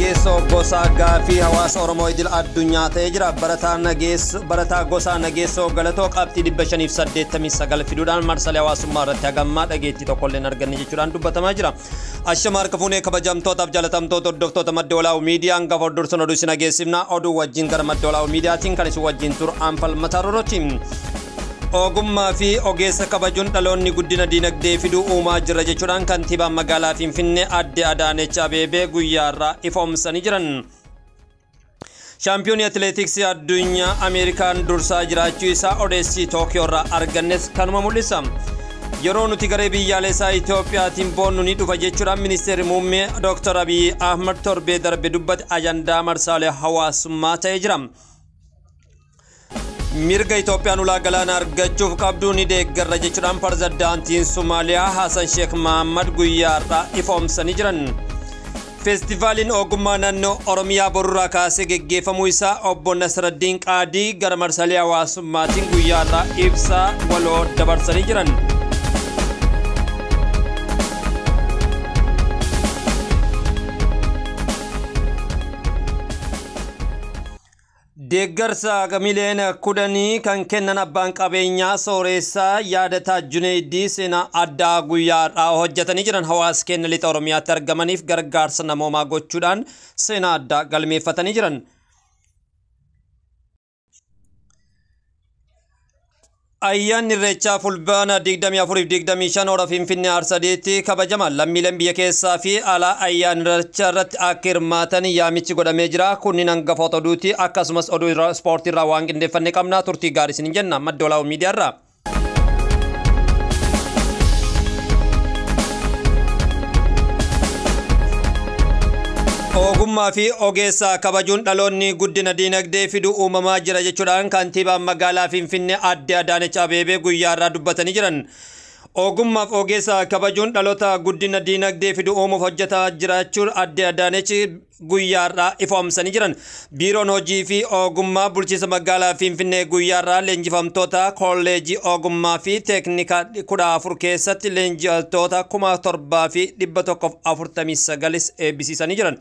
Nageessoo Gosaa gaafii hawaasa Oromoo idil addunyaa ta'ee jira. Barataa Gosaa Nageessoo Galatoo qabxii 589 fiduudhaan marsalee hawaasummaa irratti hagammaa dhageettii tokkollee hin arganne jechuudhaan dubbatamaa jira. Ashama harka fuunee kabajamtootaaf jaalatamtoota hordoftoota Madda Walaabuu Miidiyaa hangafa hordoftoota oduu isin dhageessifna. Oduu wajjin gara Madda Walaabuu Miidiyaatiin kan isin wajjin turu Anfal Mataa Rorooti. Ogummaa fi ogeessa kabajuun dhaloonni guddina diinagdee fiduu uumaa jira jechuudhaan kantiibaan magaalaa Finfinnee adde Adaanech Abeebee guyyaarraa ifoomsanii jiran. Shaampiyoonii atileetiksii addunyaa Ameerikaan dursaa jiraachuu isaa odeessii Tookiyoo irraa argannes kanuma mul'isa. Yeroo nuti garee biyyaalessaa Itoophiyaatiin boonnu ni dhufa jechuudhaan ministeerri muummee Dr. Abiy Ahmad torbee darbe dubbate ajandaa marsaalee hawaasummaa ta'ee jira. Mirga Itoophiyaan ulaa galaanaa argachuuf qabdu ni deeggarra jechuudhaan pirezidaantiin Somaaliyaa Hassan Sheekh Mahammad guyyaarraa ifoomsanii jiran. Feestivaaliin ogummaa naannoo Oromiyaa borurraa kaasee geggeeffamuu isaa obbo Nasraddiin Qaadii gara marsaalee hawaasummaatiin guyyaarraa ibsa waloo dabarsanii jiran. Deeggarsa miliyoona 10 kan kennan abbaan qabeenyaa sooressaa Yaadataa Juneeydii seenaa addaa guyyaadhaa hojjetanii jiran hawaasa keenya lixa Oromiyaatti argamaniif gargaarsa namoomaa gochuudhaan seenaa addaa galmeeffatanii jiran. Ayyaanni Irreechaa Fulbaana 24-25 hora Finfinnee Arsadiitti kabajama. Lammiileen biyya keessaa fi alaa ayyaana Irreechaa irratti akka hirmaatan yaamichi godhamee jira. Kunniin hangafoota oduuti. Akkasumas oduu ispoortii irraa waan qindeeffanne qabna. Turtii gaarii isin jenna. Madda Walaabuu Miidiyaa irraa. Ogummaa fi ogeessa kabajuun dhaloonni guddina diinagdee fiduu uumamaa jira jechuudhaan kantiibaan magaalaa Finfinnee adde Adaanech Abeebee guyyaarraa dubbatanii jiran. Ogummaaf ogeessa kabajuun dhaloota guddina diinagdee fiduu uumuuf hojjetaa jiraachuun adde Adaanech guyyaarraa ifoomsanii jiran. Biiroon hojii fi ogummaa bulchiinsa magaalaa Finfinnee guyyaarraa leenjifamtoota kolleejii ogummaa fi teeknikaa 14 keessatti leenjitoota 7149 eebbisiisanii jiran.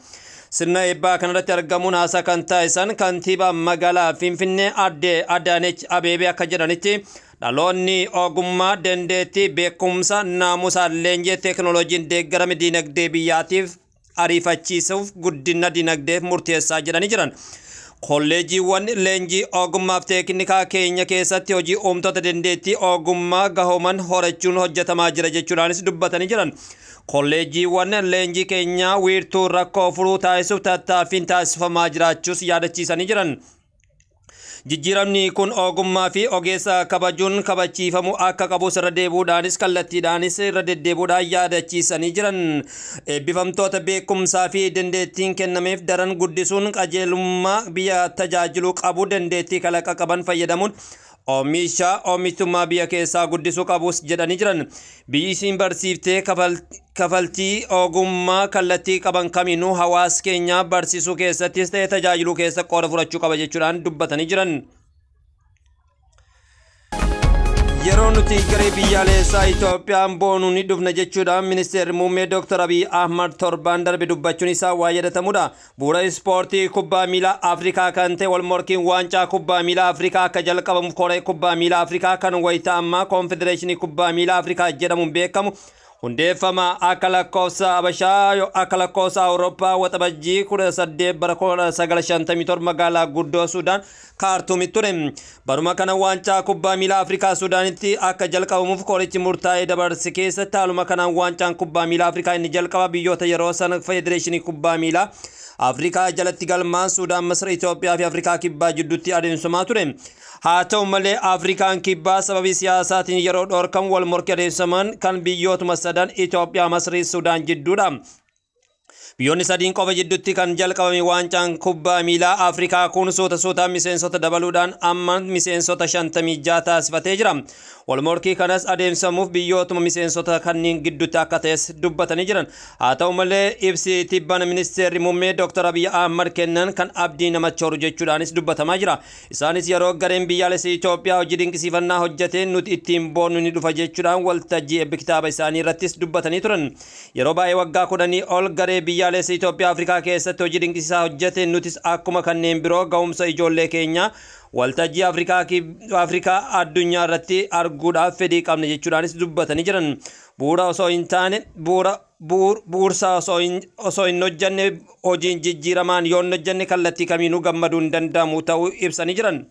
Sirna eebbaa kanarratti argamuun haasaa kan taasisan kantiibaa magaalaa Finfinnee adde Adaanech Abeebee akka jedhanitti dhaloonni ogummaa dandeettii beekumsa naamusaan leenjii teekinooloojiin deeggarame diinagdee biyyaatiif ariifachiisuuf guddina diinagdeef murteessaa jedhanii jiran. Kolleejiiwwan leenjii ogummaaf teeknikaa keenya keessatti hojii uumtoota dandeettii ogummaa gahooman horachuun hojjetamaa jira jechuudhaanis dubbatanii jiran. Kolleejiiwwan leenjii keenyaa wiirtuu rakkoo furuu taasisuuf tattaaffiin taasifamaa jiraachuus yaadachiisanii jiran. Jijjiiramni kun ogummaa fi ogeessa kabajuun kabachiifamuu akka qabus irra deebi'uudhaanis kallattiidhaanis irra deddeebi'uudhaan yaadachiisanii jiran. Eebbifamtoota beekumsaa fi dandeettiin kennameef daran guddisuun qajeelummaa biyya tajaajiluu qabu dandeettii kalaqa qaban fayyadamuun oomisha oomishtummaa biyya keessaa guddisuu qabus jedhanii jiran. Biyyi isiin barsiiftee kafaltii ogummaa kallattii qaban kamiinuu hawaasa keenya barsiisuu keessattis ta'e tajaajiluu keessa qooda fudhachuu qaba jechuudhaan dubbatanii jiran. Yeroo nuti garee biyyaalessaa Itoophiyaan boonuu ni dhufna jechuudhaan ministeerri muummee Dr. Abiy Ahmad torbaan darbe dubbachuun isaa waa yaadatamudha. Bu'uura ispoortii kubbaa miilaa Afrikaa kan ta'e wal morkiin waancaa kubbaa miilaa Afrikaa akka jalqabamuuf koree kubbaa miilaa Afrikaa kan wayita ammaa koonfedereeshinii kubbaa miilaa Afrikaa jedhamuun beekamu hundeeffama akka lakkoofsa Habashaa akka lakkoofsa Awurooppaa waxabajjii 18 bara 1957 magaalaa guddoo Suudaan Kaartuumitti ture. Baruma kana waancaa kubbaa miilaa Afrikaa Suudaanitti akka jalqabamuuf korichi murtaa'ee dabarse keessatti haaluma kanaan waancaan kubbaa miilaa Afrikaa inni jalqaba biyyoota yeroo sana federeeshinii kubbaa miilaa Afrikaa jalatti galmaan Suudaan, Masir, Itoophiyaa fi Afrikaa Kibbaa jidduutti adeemsifamaa ture. Haa ta'u malee Afrikaan Kibbaa sababii siyaasaatiin yeroo dhorkamu wal morkii adeemsifaman kan biyyootuma sadan Itoophiyaa, Masrii, Suudaan jidduudha. Biyyoonni sadiin qofa jidduutti kan jalqabame waancaan kubbaa miilaa Afrikaa kun suuta suutaan miseensota dabaluudhaan amma miseensota 56 taasifatee jira. Wal morkii kanas adeemsifamuuf biyyootuma miseensota kanneen gidduutti akka ta'es dubbatanii jiran. Haa ta'u malee ibsi tibbana ministeerri muummee Dr. Abiy Ahmad kennan kan abdii namatti horu jechuudhaanis dubbatamaa jira. Isaanis yeroo gareen biyyaalessa Itoophiyaa hojii dinqisiifannaa hojjeteen nuti ittiin boonnu ni dhufa jechuudhaan waltajjii eebbi kitaaba isaanii irrattis dubbatanii turan. Yeroo baay'ee waggaa 10 ol garee garee biyyaalessa Itoophiyaa Afrikaa keessatti hojii dinqisiisaa hojjete. Nutis akkuma kanneen biroo ga'umsa ijoollee keenya waltajjii Afrikaa addunyaa irratti arguudhaaf fedhii qabna jechuudhaanis dubbatanii jiran. Bu'uura osoo hin taane bu'uursaa osoo hin hojjanne, hojiin jijjiiramaan yoo hin hojjanne, kallattii kamiinuu gammaduu hin danda'amu ta'uu ibsanii jiran.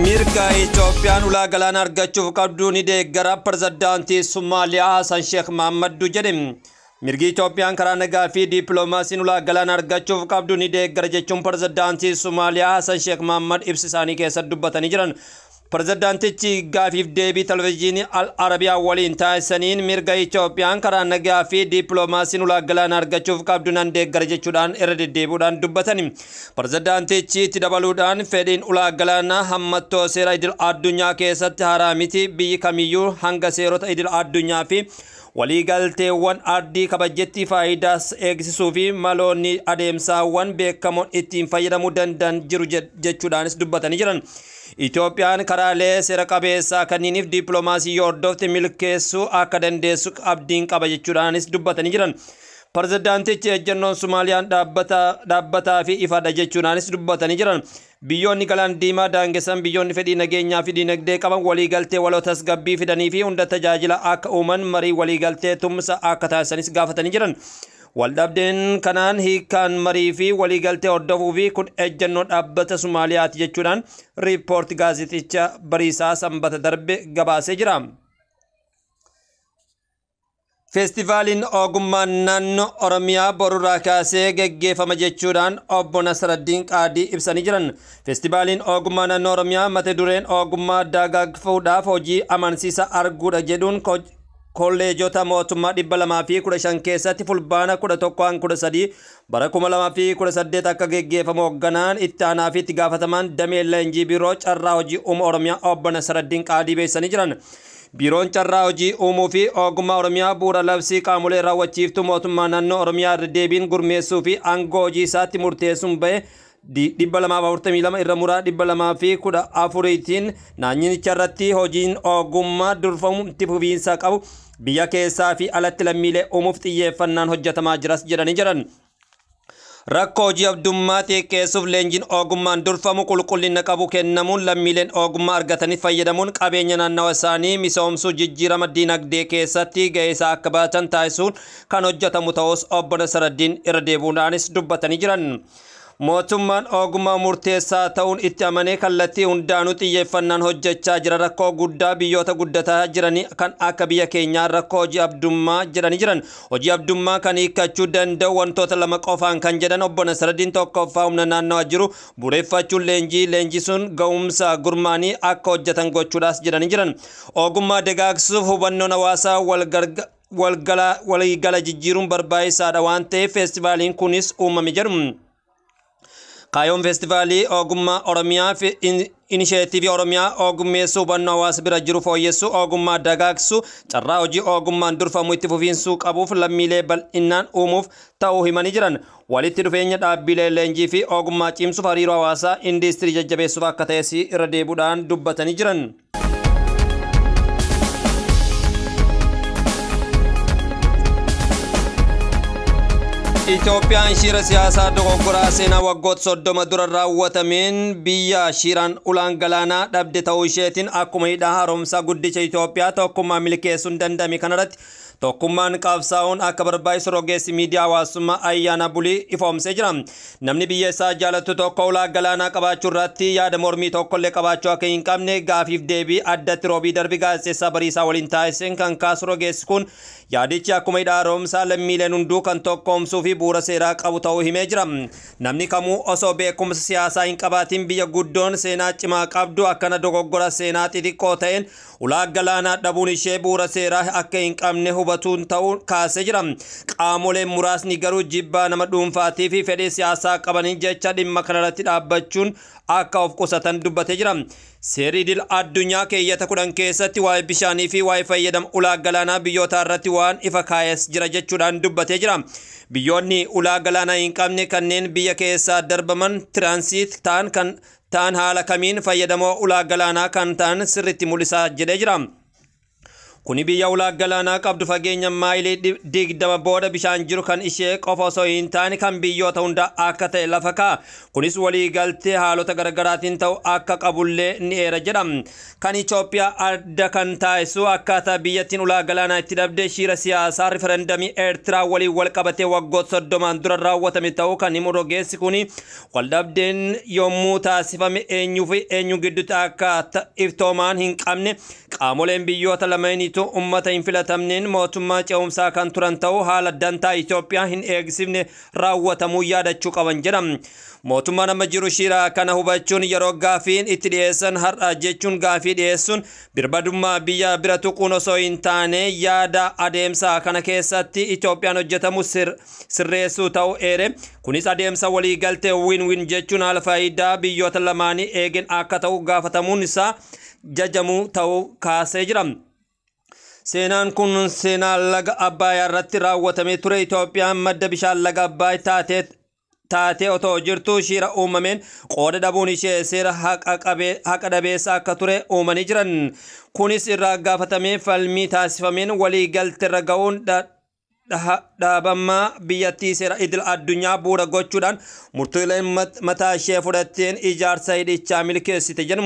Mirga Itoophiyaan ulaa galaana argachuuf qabdu ni deeggara, pirezidaantii Somaaliyaa Hassan Sheekh Mahammaddu jedhe. Mirgi Itoophiyaan karaa nagaa fi dippiloomaasiin ulaa galaana argachuuf qabdu ni deeggara jechuun pirezidaantii Somaaliyaa Hassan Sheekh Mahammad ibsa isaanii keessatti dubbatanii jiran. Pirezidaantichi gaafiif deebii televizyiinii Al Arabiyaa waliin taasisaniin mirga Itoophiyaan karaa nagaa fi dippiloomaasiin ulaa galaana argachuuf qabdu nan deeggara jechuudhaan irra deddeebi'uudhaan dubbatani. Pirezidaantichi itti dabaluudhaan, fedhiin ulaa galaanaa hammattoo seera idil addunyaa keessatti haaraa miti, biyyi kamiyyuu hanga seerota idil addunyaa fi waliigalteewwan ardii kabajjetti faayidaa eegsisuu fi maloonni adeemsaawwan beekamoon ittiin fayyadamuu danda'an jiru jechuudhaanis dubbatanii jiran. Itoophiyaan karaalee seera qabeessaa kanniiniif dippiloomaasii yoo hordofte milkeessuu akka dandeessu abdiin qaba jechuudhaanis dubbatanii jiran. Pirezidaantichi ejjennoon Sumaaliyaan dhaabbataa fi ifadha jechuudhaanis dubbatanii jiran. Biyyoonni Galaana Diimaa daangessan, biyyoonni fedhii nageenyaa fi dinagdee qaban, waliigaltee waloo tasgabbii fidanii fi hunda tajaajila akka uuman marii waliigaltee tumsa akka taasisanis gaafatanii jiran. Waldhabdeen kanaan hiikkaan marii fi waliigaltee hordofuu fi kun ejjennoo dhaabbata Somaaliyaati jechuudhaan riippoorti gaazexicha Bariisaa Sanbata darbe gabaasee jira. Feestivaaliin ogummaa naannoo Oromiyaa borurraa kaasee geggeeffama jechuudhaan obbo Nasraddiin Qaadii ibsanii jiran. Feestivaaliin ogummaa naannoo Oromiyaa mata dureen "Ogummaa dagaagfuudhaaf hojii amansiisa arguudha" jedhuun kolleejota mootummaa 215 keessatti Fulbaana 11-13 bara 2018 akka geggeeffamu hoogganaan itti aanaa fi itti gaafatamaan damee leenjii Biiroo Carraa Hojii Uumuu Oromiyaa obbo Nasraddiin Qaadii beeksisanii jiran. Biiroon Carraa Hojii Uumuu fi Ogummaa Oromiyaa bu'uura labsii qaamolee raawwachiiftuu mootummaa naannoo Oromiyaa irra deebiin gurmeessuu fi aangoo hojii isaatti murteessuun bahe 242 irra muraa 214tiin naannicha irratti hojiin ogummaa durfamu itti fufiinsa qabu biyya keessaa fi alatti lammiilee uumuuf xiyyeeffannaan hojjetamaa jiras jedhanii jiran. Rakkoo hojii abdummaa xiqqeessuuf leenjiin ogummaan durfamu qulqullina qabu kennamuun lammiileen ogummaa argatanii fayyadamuun qabeenya naannawa isaanii misoomsuu, jijjiirama diinagdee keessatti gahee isaa akka baatan taasisuun kan hojjetamu ta'us obbo Nasraddiin irra deebi'uudhaanis dubbatanii jiran. Mootummaan ogummaa murteessaa ta'uun itti amanee kallattii hundaanuu xiyyeeffannaan hojjechaa jira. Rakkoo guddaa biyyoota guddataa jiranii kan akka biyya keenyaa rakkoo hojii abdummaa jedhanii jiran. Hojii abdummaa kan hiikkachuu danda'u wantoota lama qofaan kan jedhan obbo Nasraddiin, tokkoffaa humna naannawaa jiru bureeffachuun leenjii leenjisuun ga'umsa gurmaanii akka hojjetan gochuudhaas jedhanii jiran. Ogummaa dagaagsuuf hubannoon hawaasaa waliigala jijjiiruun barbaachisaadha waan ta'eef feestivaaliin kunis uumame jedhu. Kaayyoon feestivaalii ogummaa Oromiyaa inisheetiivii Oromiyaa ogummeessuu, hubannoo hawaasa bira jiru fooyyessuu, ogummaa dagaagsuu, carraa hojii ogummaan durfamu itti fufiinsuu qabuuf lammiilee bal'inaan uumuuf ta'uu himanii jiran. Walitti dhufeenya dhaabbilee leenjii fi ogummaa cimsuuf, hariiroo hawaasaa indiistirii jajjabeessuuf akka ta'es irra deebuudhaan dubbatanii jiran. Itoophiyaan shira siyaasaa dogoggoraa seenaa waggoota 30 dura raawwatameen biyya shiraan ulaan galaanaa dhabde ta'uu isheetiin akkuma hidha haaromsaa guddicha Itoophiyaa tokkummaa milkeessuun danda'ame kanarratti tokkummaan qabsaa'uun akka barbaachisu rogeessi miidiyaa hawaasummaa Ayyaana Bulii ifoomsee jira. Namni biyya isaa jaalatu tokko ulaa galaanaa qabaachuu irratti yaada mormii tokkollee qabaachuu akka hin qabne gaafiif deebii addatti Roobii darbi gaazexeessaa Bariisaa waliin taasiseen kan kaasu rogeessi kun, yaadichi akkuma hidha haaromsaa lammiileen hunduu kan tokkoomsuu fi bu'uura seeraa qabu ta'uu himee jira. Namni kamuu osoo beekumsa siyaasaa hin qabaatin biyya guddoon seenaa cimaa qabdu akkana dogoggora seenaa xixiqqoo ta'een ulaa galaanaa dhabuun ishee bu'uura seeraa akka hin qabne hubatuun ta'uu kaasee jira. Qaamoleen muraasni garuu jibbaa nama dhuunfaatii fi fedhii siyaasaa qabaniin jecha dhimma kanarratti dhaabbachuun akka of qusatan dubbatee jira. Seerri idil addunyaa keeyyata 10 keessatti waa'ee bishaanii fi waa'ee fayyadama ulaa galaanaa biyyoota irratti waan ifa kaayes jira jechuudhaan dubbatee jira. Biyyoonni ulaa galaanaa hin qabne kanneen biyya keessaa darbaman tiraansiit ta'an kan ta'an haala kamiin fayyadamoo ulaa galaanaa kan ta'an sirriitti mul'isaa jedhee jira. Kuni biyya ulaa galaanaa qabdu fageenya maayilii 20 booda bishaan jiru kan ishee qofa osoo hin taane kan biyyoota hunda akka ta'e lafa kaa'a. Kunis waliigaltee haalota garaagaraatiin ta'u akka qabullee ni eera jedha. Kan Itoophiyaa adda kan taasisu akkaataa biyyattiin ulaa galaanaa itti dhabde shiira siyaasaa riferendamii Eertiraa waliin wal qabatee waggoota 30 dura raawwatame ta'uu kan himu rogeessi kuni waldhabdeen yommuu taasifame eenyuu fi eenyu gidduutti akka iftoomaan hin qabne qaamoleen biyyoota lameenitu ummata hin filatamneen mootummaa ce'umsaa kan turan ta'uu haala dantaa Itoophiyaa hin eegsifne raawwatamuu yaadachuu qaban jedha. Mootummaan amma jiru shiira kana hubachuun yeroo gaafiin itti dhiyeessan har'a jechuun gaafii dhiyeessuun birmadummaa biyya bira tuquun osoo hin taane yaada adeemsa kana keessatti Itoophiyaan hojjetamu sirreessuu ta'uu eere. Kunis adeemsa waliigaltee win-win jechuun haala faayidaa biyyoota lamaanii eegen akka ta'u gaafatamuun isaa jajamuu ta'uu kaasee jira. Seenaan kun seenaa laga Abbaayyaa irratti raawwatamee ture. Itoophiyaan madda bishaan laga Abbaay taatee otoo jirtu shiira uumameen qooda dhabuun ishee seera haqa dhabeessa akka ture uumanii jiran. Kunis irraa gaafatamee falmii taasifameen waliigalteerra ga'uun dhaabammaa biyyattii seera idil addunyaa bu'uura gochuudhaan murtiileen mataa ishee fudhatteen ijaarsa hidhichaa milkeessite jedhu.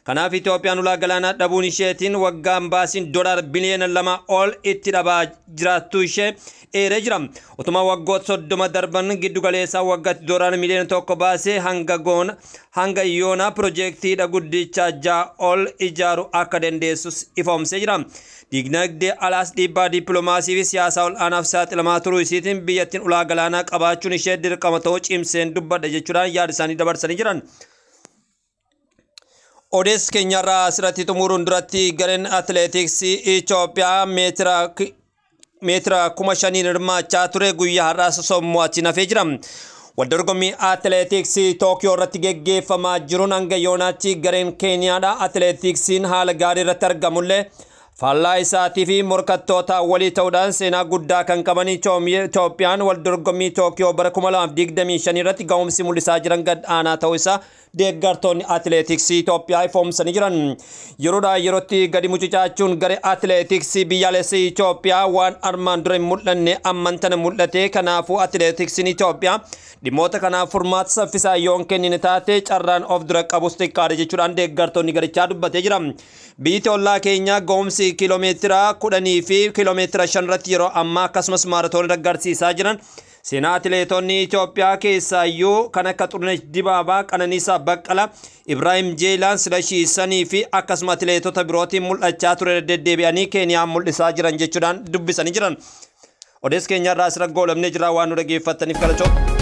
Kanaaf Itoophiyaan ulaa galaanaa dhabuun isheetiin waggaan baasiin $2 biliyoona ol itti dhabaa jiraattu ishee eeree jira. Utuma waggoota 30 darban giddu galeessaa waggaatti $1 miliyoona baasee hanga yoonaa piroojeektii guddicha 6 ol ijaaru akka dandeessus ifoomsee jira. Dinagdee alaas dhiibbaa dippiloomaasii fi siyaasaa ol aanaaf saaxilamaa turuu isiitiin biyyattiin ulaa galaanaa qabaachuun ishee dirqama ta'uu cimseen dubbadha jechuudhaan yaada isaanii dabarsanii jiran. Odeessi keenyarraa asirratti xumuruun duratti gareen atileetiksii Itoophiyaa meetira 5,000 hirmaachaa ture guyyaa har'aa sossoommo'achi nafee jira. Waldorgommii atileetiksii Tookiyoo irratti geggeeffamaa jiruun hanga yoonaatti gareen Keeniyaadha. Atileetiksiin haala gaarii irratti argamullee faallaa isaatii fi morkattoota walii ta'uudhaan seenaa guddaa kan qaban Itoophiyaan waldorgommii Tookiyoo bara 2025 irratti ga'umsi mul'isaa jiran gad aanaa ta'uu isaa deeggartoonni atileetiksii Itoophiyaa ifoomsanii jiran. Yeroodhaa yerootti gadi mucucaachuun garee atileetiksii biyyaalessa Itoophiyaa waan armaan dura hin mul'anne ammantana mul'ate. Kanaafuu atileetiksiin Itoophiyaa dhimmoota kanaaf furmaata saffisaa yoo hin kennine taate carraan of dura qabus xiqqaadha jechuudhaan deeggartoonni garichaa dubbatee jira. Biyyi ollaa keenyaa ga'umsi kiiloomeetira 10 fi kiiloomeetira 5 irratti yeroo ammaa akkasumas maaratoonii agarsiisaa jiran seenaa atileetonni Itoophiyaa keessaayyuu kan akka Xurunesh Dibaabaa, Qananiisaa Baqqalaa, Ibraahim Jeelaan, Silashii Sanii fi akkasuma atileetota birootiin mul'achaa ture deddeebi'anii Keeniyaan mul'isaa jiran jechuudhaan dubbisanii jiran. Odeessi keenyarraa asirra goolabnee jira waan nu dhaggeeffattaniif galatoomna.